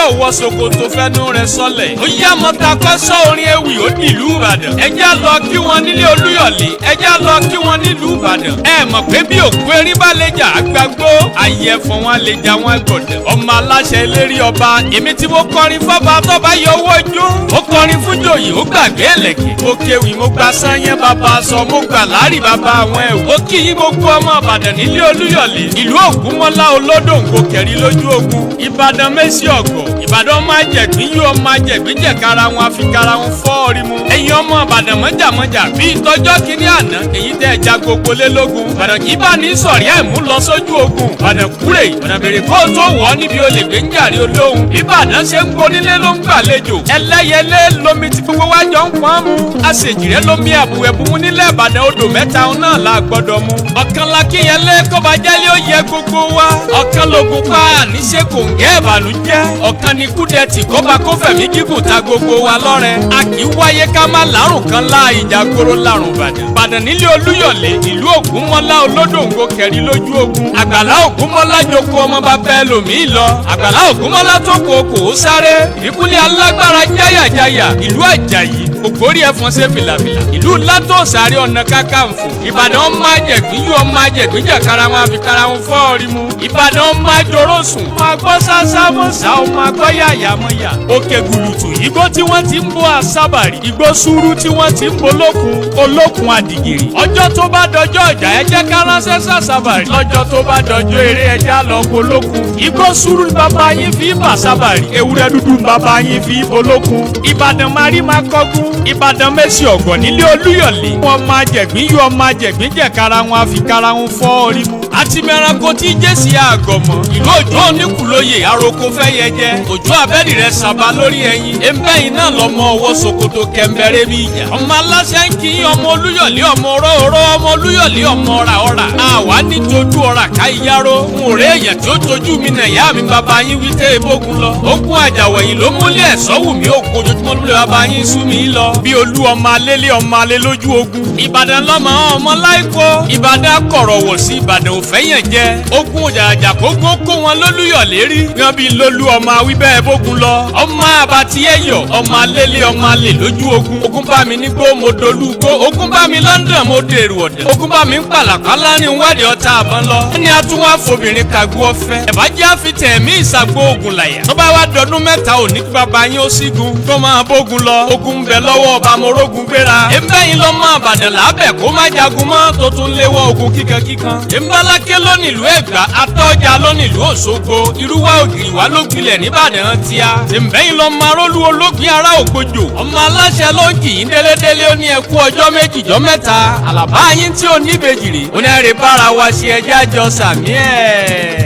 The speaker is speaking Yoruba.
Ọwọ́ Sokoto fẹ́nu rẹ̀ sọlẹ̀. Ó yá mọ́ta kọ́ sọ orin ewì ó dìlú Ìbàdàn. Ẹjẹ́ lọ kí wọ́n nílé Olúyọ̀lé, ẹjẹ́ lọ kí wọ́n nílùú Ìbàdàn. Ẹ mọ̀ pé bí òkú erin bá lè jà àgbàgbó, ayé ẹ̀fọn wọn lè jà wọn gbọ̀dẹ̀. Ọmọ aláṣẹ eléré ọba, èmi tí mo kọrin fọ́ba tọ́ba yọ owó ijó. Mo kọrin fún jòyè, ó gbàgbé ẹ̀lẹ̀kẹ̀. Mo kéwì, mo gba sányán bàbá sọ, mo gbà láàrì bàbá àwọn ẹ̀wù. Ó kí yín gbogbo ọmọ Ìbàdàn nílé Olúyọ̀lé. Ìlú Ògúnmọ́lá olódòǹgò kẹ̀rí lójú ogun. Ìbàdàn mẹ́sì ọ̀gọ̀. Ìbàdàn máa jẹ̀gbín yóò máa jẹ̀gbín jẹ̀kára wọn àfikara wọn fọ́ orí mu. Ẹ̀yin ọmọ Ìbàdàn mọ́jàmọ́jà bíi tọjọ́ kínní àná èyí tẹ́ ẹja gbogbo lé lógun. Ìbàdàn kì í bá ní sọ̀rí ẹ̀ mú lọ sójú ogun. Ìbàdàn kúrè, Ìbàdàn bèrè kó tó wọ̀ ọ́ níbi olè gbé ń jàre olóhùn. Ìbàdàn ṣe ń gbonílé ló ń gbàlejò. Ẹlẹ́yẹlé lomi tí gbogbo wa jọ ń pọ́n mu. Àṣejìrẹ́ lomi àbùwẹ̀bùmú nílẹ̀ Ìbàdàn odò mẹ́ta náà la gbọ́dọ̀ mu. Ọ̀kan la kíyẹlé kọ́ba jẹ́lé ó yẹ gbogbo wa. Ọ̀kan lògùn pa àníṣe kòǹgẹ́ ìbànújẹ́. Ọ̀kan ni kúdẹ̀tì kọ́ba kó fẹ̀mí gígùn ta gbogbo wa lọ́rẹ. A kì í wáyé ká má lárùn kan lá ìjà gbòòrò lárùn Ìbàdàn. Ìbàdàn nílé Olúyọ̀lé, ìlú Ògúnmọ́lá olódòǹgò kẹrí lójú ogun. Àgbàlá Ògúnmọ́lá joko ọmọ bàbá ẹlòmíì lọ. Àgbàlá Ògúnmọ́lá tó kò kò ó sáré. Ìkúlẹ̀ alágbára jáyàjáyà, ìlú Àjàyí, ògbórí ẹ̀fọn ṣe fìlàfìlà. Ìlú Látòsáré ọ̀nà Kákàǹfò. Ìbàdàn máa jẹ̀gbín yóò máa jẹ̀gbín jẹ̀kára wọn àfikara wọn fọ́ ọ̀rí mu. Ìbàdàn máa jọrọ sùn. Máa gbọ́ sásá mọ́sá ó máa gbọ́ yàyà mọ́yà. Òkè gùlùtù igbó tí wọ́n ti ń bọ́ àsábàrì. Igbó sùúrù tí wọ́n ti ń bọ́ olókun, olókun àdìgìrì. Ọjọ́ tó bá dọjọ́ ọjà ẹ jẹ́ ká ránṣẹ́ sàsábàrì. Lọ́jọ́ tó bá dọjọ́ eré ẹja lọ bolókun. Igbó sùúrù ni bàbá yín fi bà sábàrì. Ewúrẹ́ dúdú ni bàbá yín fi bolókun. Ìbàdàn marí máa kọ́gún. Ìbàdàn mẹ́sì ọ̀gọ̀ nílé Olúyọ̀lé. Wọ́n máa jẹ̀gbín yóò máa jẹ̀gbín jẹ̀kára wọn àfikara wọn fọ́ orí mu. Àti mẹ́ranko tí jésì àgọ̀mọ̀. Ìlú Òjó oníkùlóye àròkọ fẹ́ yẹ jẹ. Òjó abẹ́rì rẹ̀ sábà lórí ẹyin. Ẹ̀ńbẹ́yìn náà lọ́mọ ọwọ́ Sokoto kẹ̀mbẹ̀rẹ̀ bí ìjà. Ọmọ aláṣẹ ń kí ọmọ Olúyọ̀lé ọmọ ọ̀rọ̀ ọmọ Olúyọ̀lé ọmọ ọ̀rà ọ̀rà. Àwa ní tójú ọ̀rà ká iyáró. N ò rẹ́ èèyàn tí ó tójú mi nà ìyá mi bàbá yín wí tẹ́ ebógun lọ. Ogun àjàwẹ̀yìn ló múlẹ̀ ẹ̀sọ́ wù mí òkun ojoojúmọ́ ló lè bàbá yín sú mi lọ. Bí olú ọmọ alélé ọmọ alé lójú ogun. Ìbàdàn lọ́mọ ọmọ láìkó. Ìbàdàn kọ̀rọ̀ wò sí Ìbàdàn ò fẹ́ yàn jẹ. Ogun òjàjà kógún kó wọn lólúyọ̀lé rí. Yan bí lólú ọmọ awíbẹ́ bógun lọ. Ọmọ àbàtì ẹ̀yọ̀ ọmọ alélé ọmọ alè lójú ogun. Ogun bá mi nígbó mo dolú gbó. Ogun bá mi London mo dèrò ọ̀dẹ̀. Ogun bá mi ń pàlàpàlà ní wádìí ọ̀tá àbọ̀n lọ. Ẹni atúnwá fobìnrin kàgbó ọ̀fẹ́. Ẹ̀bá jẹ́ àfitẹ̀ mí ìsàgbó ogun làyà. Tó bá wá dọdún mẹ́ta òní kí bàbá yín ó sígun. Tó máa bógun lọ. Ogun ń bẹ lọ́wọ́ ọba morógun gbéra. Ẹ̀ńbẹ́yìn lọ́mọ Àbàdàn làbẹ̀ kó má jagun mọ́ tó tún léwọ́ ogun kíkankíkan. Ẹ̀ńbáláké lónìlú Ẹ̀gbá, Atọ́jà lónìlú Òṣogbo, Irúwá ògiri wá ló gbilẹ̀ nìbàdàn tíá. Ẹ̀ńbẹ́yìn lọ́mọ arólú ológun ará Ògbójò. Ọmọ aláṣẹ ló ń kì í délédélé ó ní ẹkú ọjọ́ méjì jọ́ mẹ́ta. Àlàbá yín tí ò ní ìbejì rè. Ó ní ẹ̀rẹ̀ bára wa ṣe ẹjẹ́ àjọ sàmí ẹ̀.